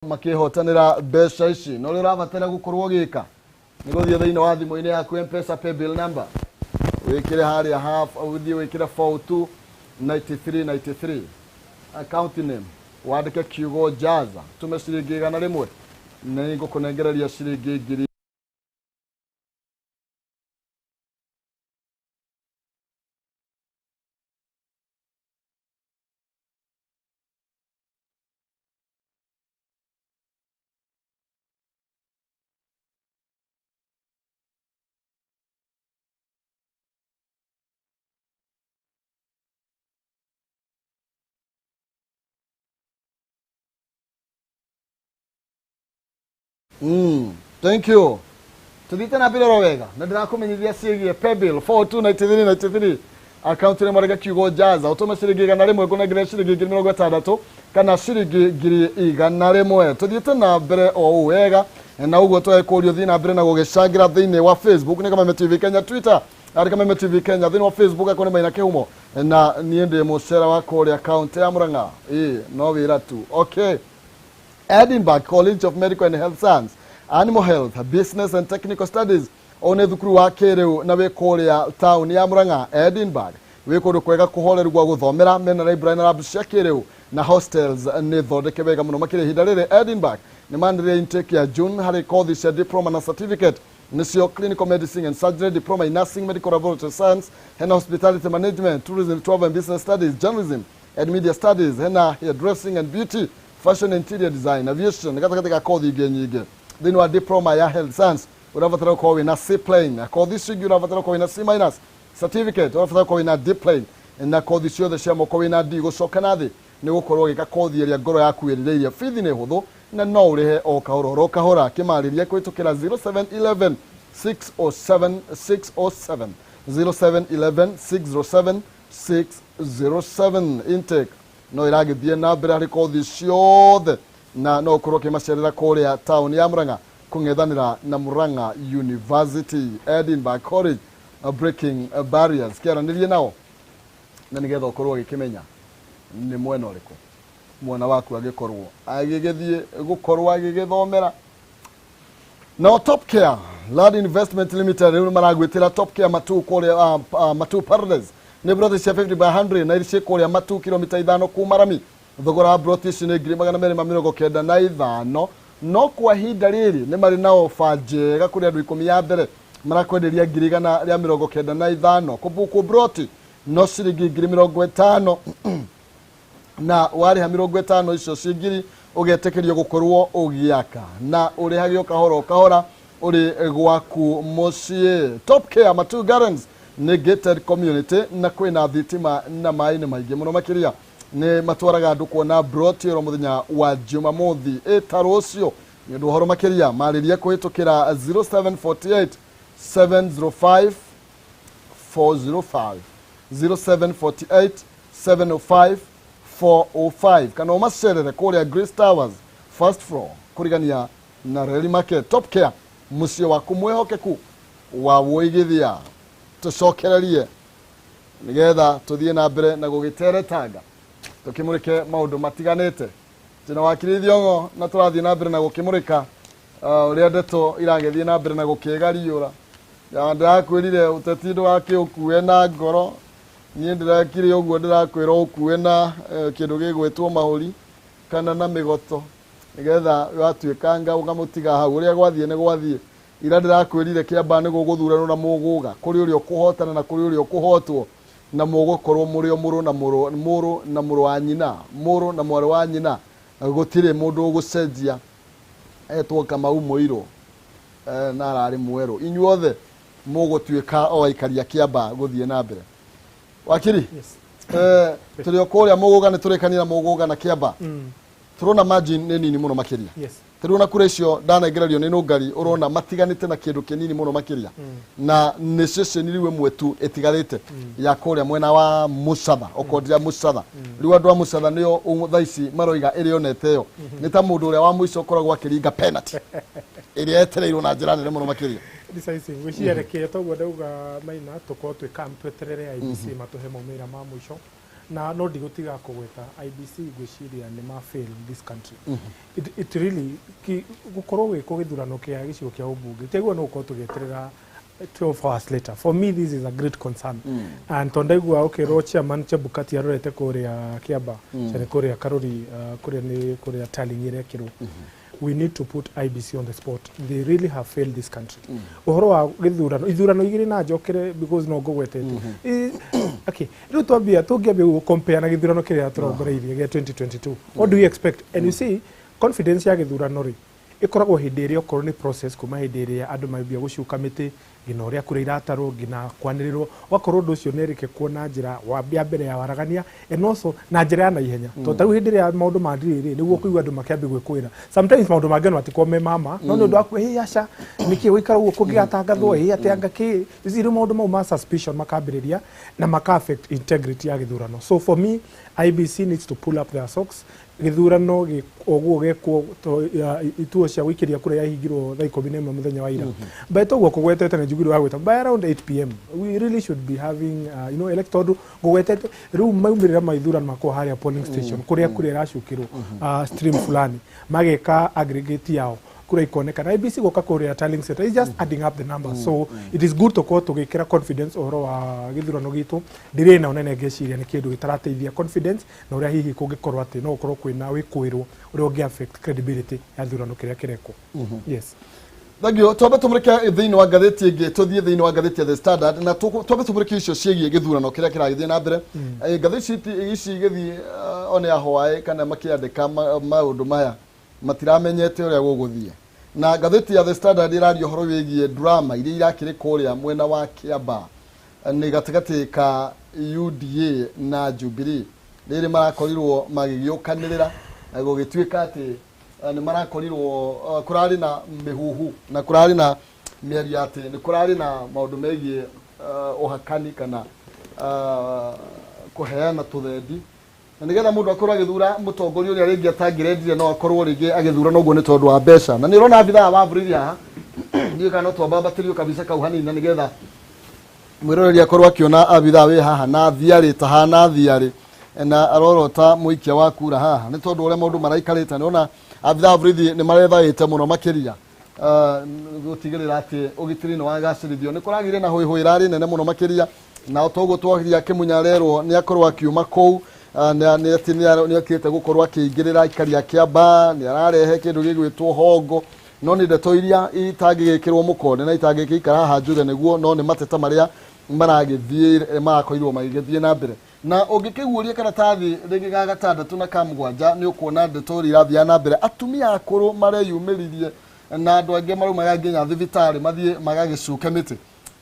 Makĩhotanĩra mbeca ici, na ũrĩa ũrabatara gũkorwo ũgĩka nĩ gũthiĩ thĩinĩ wa thimũ-inĩ yaku Mpesa paybill number, wĩkĩre harĩa half, ũthiĩ wĩkĩre 42 93 93, account name wandĩke kiugo jaza, tũme ciringi 100, nĩ ngũkũnengereria ciringi ngiri Thank you. Tuthiĩte na mbere oro wega na ndĩrakũmenyithia ciĩgiĩ paybill 429393, akaunti nĩ marega kiugo jaza, ũtũme ciringi 100, ngũnengere ciringi 60,000 kana ciringi 100,000. Tũthiĩte na mbere o ũũ wega na ũguo twekũrio thiĩ na mbere na gũgĩcangĩra thĩinĩ wa Facebook nĩ Kameme TV Kenya, Twitter arĩ Kameme TV Kenya, thĩinĩ wa Facebook akorwo nĩ Maina Kĩhumo, na niĩ ndĩ mũcera wa kũrĩa kaũntĩ ya Murang'a. Ĩĩ, no wĩra tu. Okay. Edinburgh College of Medical and Health Science, Animal Health, Business and Technical Studies. Ũyũ nĩ thukuru wa kĩrĩu na wĩ kũrĩa taũni ya Murang'a, Edinburgh. Wĩ kũndũ kwega kũhoreru gwa gũthomera, mena library na lab cia kĩrĩu na hostels nĩ thondeke wega mũno makĩria. Ihinda rĩrĩ Edinburgh nĩ manĩrĩria intake ya June harĩ kothi cia diploma na certificate, nĩcio clinical medicine and surgery, diploma in nursing, medical laboratory science, hena hospitality management, tourism, travel and business studies, journalism and media studies, hena hairdressing and beauty, fashion and interior design, aviation, gatagatĩ ga kothi ingĩ nyingĩ. Thĩinĩ wa diploma ya health science ũrabatara gũkorwo wĩna C plain, kothi icio ingĩ ũrabatara gũkorwo wĩna C minus, certificate ũrabatara gũkorwo wĩna D plain, na kothi ciothe cia moko wĩna D gũcoka na thĩ nĩ gũkorwo ũgĩka kothi ĩrĩa ngoro yaku ĩrirĩirie. Bithi nĩ hũthũ na no ũrĩhe o kahora oro kahora. Kĩmarĩrie kũhĩtũkĩra 0711 607 607, 0711 607 607. Intake no ĩragĩthiĩ na mbere harĩ kothi ciothe na no ũkorwo ũkĩmacerera kũrĩa taũni ya Murang'a kũng'ethanĩra na Murang'a University. Edinburgh College, breaking barriers. Kĩaranĩrie nao na nĩgetha ũkorwo ũgĩkĩmenya nĩ mwena ũrĩkũ mwana waku agĩkorwo agĩgĩthiĩ gũkorwo agĩgĩthomera. Nao Top Care Land Investment Limited rĩu nĩ maragwĩtĩra Top Care Matu kũrĩa Matu Paradise. Nĩ broti cia 50 by 100 na iria ciĩ kũrĩa Matu, kilomita 5 kuma rami. Thogora wa broti ici nĩ 295,000, no kwa ihinda rĩrĩ nĩ marĩ na ofa njega kũrĩ andũ 10 ya mbere marakwenderia 195,000. Kũbuku broti no ciringi 50,000, na warĩha 50 icio ci ngiri ũgetĩkĩrio gũkorwo ũgĩaka na ũrĩhage o kahora o kahora ũrĩ gwaku mũciĩ. Top Care Matu Gardens nĩ gated community na kwĩna thitima na maĩ nĩ maingĩ mũno makĩria. Nĩ matwaraga andũ kuona broti oro mũthenya wa Jumamothi ĩta rũciũ. Nĩ ũndũ ũhoro makĩria marĩrie kũhĩtũkĩra 0748 705 405, 0748 705 405, kana ũmacerere kũrĩa Grace Towers, first floor, kũrigania na Reli Market. Top Care, mũciĩ waku mwĩhokeku wa wũigithia. Tũcokererie nĩgetha tũthiĩ na mbere na gũgĩteretanga tũkĩmũrĩke maũndũ matiganĩte. Tũna wakiri Thiong'o na tũrathiĩ na mbere na gũkĩmũrĩka ũrĩa ndeto iragĩthiĩ na mbere na gũkĩgariũra. Ya ndĩrakwĩrire ũteti ndũgakĩũkue na ngoro, niĩ ndĩrakire ũguo ndĩrakwĩra ũkue na kĩndũ gĩgwĩtwo mahũri kana na mĩgoto nĩgetha watuĩkanga ũkamũtiga hau ũrĩa gwathiĩ nĩ gwathiĩ. Ira ndĩrakwĩrire kĩamba nĩ gũgũthuranwo na mũgũga kũrĩ ũrĩa ũkũhotana na kũrĩ ũrĩa ũkũhotwo, na mũgũkorwo mũrĩ o mũrũ na mũrũ, mũrũ na mũrũ wa nyina, mũrũ na mwarĩ wa nyina, gũtirĩ mũndũ ũgũcenjia etwo Kamau mũirũ na ararĩ mwerũ, inyuothe mũgũtuĩka o aikaria kĩamba gũthiĩ na mbere. Wakiri, Yes. Tũrĩ o kũrĩa mũgũga, nĩ tũrĩkanire na mũgũga na kĩamba. Tũrona margin nĩ nini mũno makĩria. Tarĩu ona kura icio ndanengererio nĩ nũngari, ũrona matiganĩte na kĩndũ kĩnini mũno makĩria, na nĩ ceceni rĩu ĩmwe tu ĩtigarĩte ya kũrĩa mwena wa Mũcatha, okorwo ya Mũcatha. Rĩu andũ a Mũcatha nĩo thaa ici maroiga ĩrĩa onete ĩyo nĩ ta mũndũ ũrĩa wa mũico ũkoragwo akĩringa penalty ĩrĩa etereirwo na njĩra nene mũno makĩria. Ici ngwĩciria reke toguo ndauga Maina, tũkorwo twĩ calm, tweterere IEBC matũhe maumĩrĩra ma mũico. Na no ndigũtiga kũgweta IEBC, ngwĩciria nĩ ma fail this country. It really gũkorwo gwĩkwo gĩthurano kĩa gĩcigo kĩa ũmbunge tiguo no gũkorwo tũgĩeterera 12 hours later. For me, this is a great concern, and tondũ ndaigua ũkĩrwo chairman Chebukati arorete kũrĩa Kĩamba mm. kũrĩa Karori, kũrĩa nĩ kũrĩa tallying ĩrekĩrwo. We need to put IEBC on the spot. They really have failed this country. Ũhoro wa gĩthurano, ithurano igĩrĩ na njokere because no ngũgwetete. Okay, rĩu twambia tũngĩambia gũ compare na gĩthurano kĩrĩa tũrongoreirie gĩa 2022, what do you expect? And you see, confidence ya gĩthurano rĩ ĩkoragwo hĩndĩ ĩrĩa okorwo nĩ process kuma hĩndĩ ĩrĩa andũ mambia gũcuka mĩtĩ nginya ũrĩa kura iratarwo nginya kwanĩrĩrwo, ũgakorwo ũndũ ũcio nĩ ĩrĩkĩkwo na njĩra ya mbere ya waragania and also na njĩra ya naihenya, tondũ ta rĩu hĩndĩ ĩrĩa maũndũ mandirĩ rĩ nĩguo kũigua andũ makĩambia gwĩkũĩra. Sometimes maũndũ mangĩ ona matikorwo me mama, no nĩ ũndũ wa hĩ aca nĩkĩ gũikara ũguo kũngĩgatangathwo hĩ atĩ anga kĩ. You see, rĩu maũndũ mau ma suspicion makambĩrĩria na maka affect integrity ya gĩthurano. So for me, IEBC needs to pull up their socks. Gĩthurano ũguo gekwo ituo cia gũikĩria kura yahingirwo thaa 11 mũthenya wa ira, but ũguo kũgwetete nĩ njugire wa gwĩta by around 8 p.m. we really should be having elect, tondũ ngũgwetete rĩu maumĩrĩra ma ithurano makorwo harĩa polling station kũrĩa kura ĩracukĩrwo, stream fulani mageka aggregate yao, kura ikoneka. IEBC gũka kũrĩa tallying center is just adding up the numbers. So it is good tũkorwo tũgĩkĩra confidence ũhoro wa gĩthurano gitũ. Ndĩrĩ na ũnene ngeciria nĩ kĩndũ gĩtarateithia confidence na ũrĩa hihi kũngĩkorwo atĩ no gũkorwo kwĩna wĩkũĩrwo ũrĩa ũngĩ affect credibility ya gĩthurano kĩrĩa kĩrekwo, yes. Thank twambe tumurike thĩinĩ wa ngathĩti ĩngĩ, tũthiĩ thĩinĩ wa ngathĩti ya The Standard na twambe tumurike icio ciĩgiĩ gĩthurano kĩrĩa kĩragĩthiĩ na mbere. Ngathĩti ici igĩthiĩ one ya hwaĩ kana makĩandĩka maũndũ maya matiramenyete ũrĩa gũgũthiĩ. Na ngathĩti ya The Standard ĩraria ũhoro wĩgiĩ drama iria irakĩrĩ kũrĩa mwena wa Kiambaa, nĩ gatagatĩ ka UDA na Jubilee. Rĩrĩ marakorirwo magĩgĩũkanĩrĩra na gũgĩtuĩka atĩ nĩ marakorirwo kũrarĩ na mĩhuhu na kũrarĩ na mĩario atĩ nĩ kũrarĩ na maũndũ megiĩ ũhakani kana kũheana tũthendi na nĩgetha mũndũ akorwo agĩthura mũtongoria ũrĩa rĩngĩ atangĩrendire no akorwo rĩngĩ agĩthura noguo nĩ tondũ wa mbeca. Na nĩ ũrona abithaa wa borithi haha, ndiũĩ kana no twambambatĩrio kabisa kau hanini na nĩgetha mwĩroreri akorwo akĩona abithaa wĩ haha na thiarĩ ta hana thiarĩ na arorota mũikia wa kura haha, nĩ tondũ ũrĩa maũndũ maraikarĩte nĩona abithaa wa borithi nĩ marethaĩte mũno makĩria gũtigĩrĩra atĩ ũgitĩri nĩ wagacĩrithio. Nĩ kũragĩire na hũihũi ĩrarĩ nene mũno makĩria, na toguo twagiria Kĩmunya arerwo nĩ akorwo akiuma kũu, nĩ atĩ nĩ okĩte gũkorwo akĩingĩrĩra aikari a Kĩambaa, nĩ ararehe kĩndũ gĩgwĩtwo hongo. No nĩ ndeto iria itangĩgĩkĩrwo mũkonde na itangĩgĩikara haha njuge nĩguo, no nĩ mateta marĩa maragĩthiĩ marakorirwo magĩgĩthiĩ na mbere. Na ũngĩkĩguũria karatathi rĩngĩ ga gatandatũ na ka mũgwanja, nĩ ũkuona ndeto ĩrĩa irathiĩ na mbere. Atumia akũrũ mareyumĩririe na andũ angĩ maraumaga nginya thibitarĩ mathiĩ magagĩcuke mĩtĩ,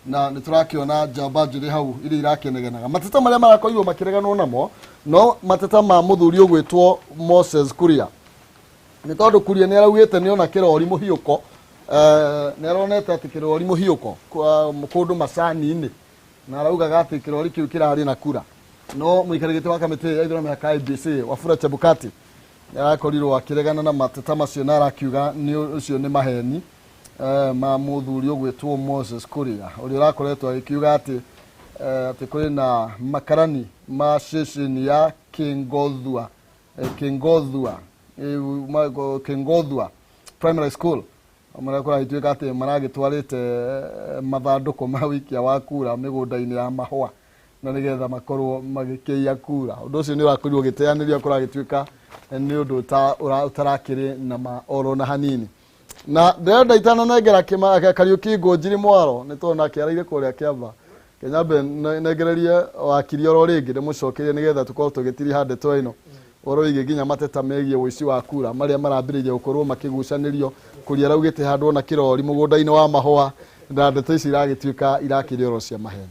na nĩ tũrakĩona njamba njĩrĩ hau iria irakĩnegenaga mateta marĩa marakorirwo makĩreganwo namo. No mateta ma mũthuri ũgwĩtwo Moses Kuria, nĩ tondũ Kuria nĩ araugĩte nĩ ona kĩrori mũhiũko, nĩ aronete atĩ kĩrori mũhiũko kũndũ macani-inĩ, na araugaga atĩ kĩrori kĩu kĩrarĩ na kura. No mũikarĩri gĩtĩ wa kamĩtĩ ya ithurano ya IEBC Wafula Chebukati nĩ arakorirwo akĩregana na mateta macio na arakiuga nĩ ũcio nĩ maheni ma mũthuri ũgwĩtwo Moses Kuria, ũrĩa ũrakoretwo agĩkiuga atĩ atĩ kũrĩ na makarani ma ceceni ya Kingothua, Kingothua Primary School marĩa kũragĩtuĩka atĩ maragĩtwarĩte mathandũkũ ma wĩikia wa kura mĩgũnda-inĩ ya mahũa na nĩgetha makorwo magĩkĩiya kura. Ũndũ ũcio nĩ ũrakorirwo ũgĩteanĩrio, kũragĩtuĩka nĩ ũndũ ũtarakĩrĩ na ma oro na hanini. Na ndĩrenda itananengera Kariũki Ngũnjiri mwaro, nĩ tondũ nake araire kũrĩa Kĩamba, kenyambe nengererie wakiri oro rĩngĩ ndĩmũcokerie nĩgetha tũkorwo tũgĩtiriha ndeto ĩno ũhoro wĩgiĩ nginya mateta megiĩ ũici wa kura marĩa marambĩrĩirie gũkorwo makĩgucanĩrio. Kũria araugĩte handũ ona kĩrori mũgũnda-inĩ wa mahũa, na ndeto ici iragĩtuĩka irakĩrĩ oro cia maheni.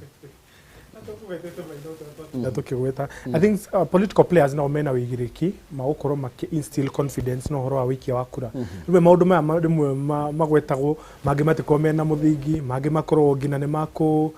Na tukigweta, I think political players nao mena wĩigĩrĩki magũkorwo makĩ instill confidence na ũhoro wa wĩikia wa kura. Rĩmwe maũndũ maya rĩmwe magwetagwo mangĩ matikorwo mena mũthingi, mangĩ makorwo nginya nĩ makũ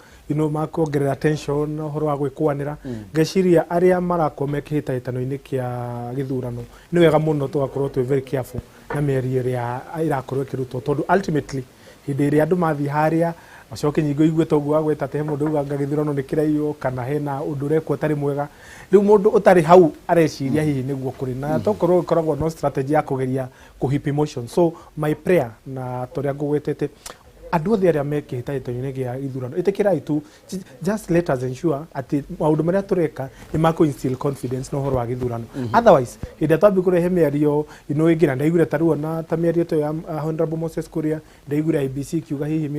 makuongerera tension na ũhoro wa gwĩkũanĩra. Ngeciria arĩa marakorwo me kĩhĩtahĩtano-inĩ kĩa gĩthurano, nĩ wega mũno tũgakorwo twĩ very careful. Na mĩario ĩrĩa ĩrakorwo ĩkĩrutwo, tondũ ultimately hĩndĩ ĩrĩa andũ mathiĩ harĩa macoke nyingĩ ũigue toguo wagweta atĩ he mũndũ auga anga gĩthurano nĩ kĩraiywo kana hena ũndũ ũrekwo ũtarĩ mwega, rĩu mũndũ ũtarĩ hau areciria hihi nĩguo kũrĩ na tokorwo ĩkoragwo no strategy ya kũgeria kũ emotion. So my prayer, na torĩa ngũgwetete, andũ othe arĩa me kĩhĩtahĩtano-inĩ gĩa ithurano, ĩtĩkĩrai tu, just let us ensure atĩ maũndũ marĩa tũreka nĩ makũ instill confidence na ũhoro wa gĩthurano. Otherwise hĩndĩ ĩrĩa twambia kũrehe mĩario ino ĩngĩ, na ndaiguire ta rĩu ona ta mĩario ta ĩyo ya Honorable Moses Kuria, ndaiguire IEBC ikiuga hihi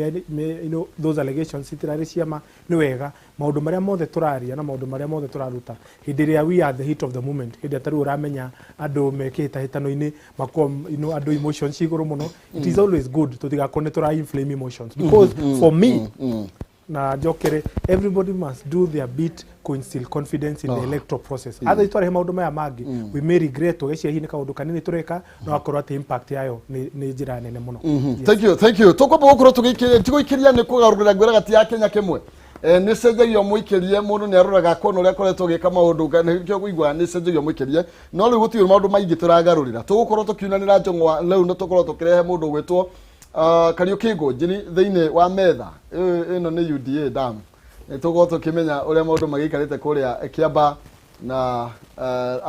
those allegations itirarĩ cia ma. Nĩ wega maũndũ marĩa mothe tũraria na maũndũ marĩa mothe tũraruta hĩndĩ ĩrĩa we are the heat of the moment, hĩndĩ ĩrĩa ta rĩu ũramenya andũ me kĩhĩtahĩtano-inĩ makorwo andũ emotions ci igũrũ mũno, it is always good tũtigakorwo nĩ tũra inflame emotions, because for me, na njokere, everybody must do their bit to instill confidence in the electoral process. Otherwise twarehe maũndũ maya mangĩ, we may regret, tũgeciria hihi nĩ kaũndũ kanini tũreka, no akorwo atĩ impact yayo nĩ njĩra nene mũno. Yes. Thank you, thank you. Tũkwamba gũkorwo tũgĩikĩria, tigũikĩria nĩ kũgarũrĩra ngwĩraga ti ya Kenya kĩmwe. Nĩ cenjagio mũikĩrie, mũndũ nĩ aroraga akona ũrĩa akoretwo agĩka maũndũ, nĩkĩo kũigua nĩ cenjagio mũikĩrie, no rĩu gũtirĩ maũndũ maingĩ tũragarũrĩra, tũgũkorwo tũkiunanĩra njong'wa rĩu nĩ tũkorwo tũkĩrehe mũndũ ũgwĩtwo Kariũki Ngũnjiri thĩinĩ wa metha ĩno nĩ UDA dam. Nĩ tũgũkorwo tũkĩmenya ũrĩa maũndũ magĩikarĩte kũrĩa Kĩamba na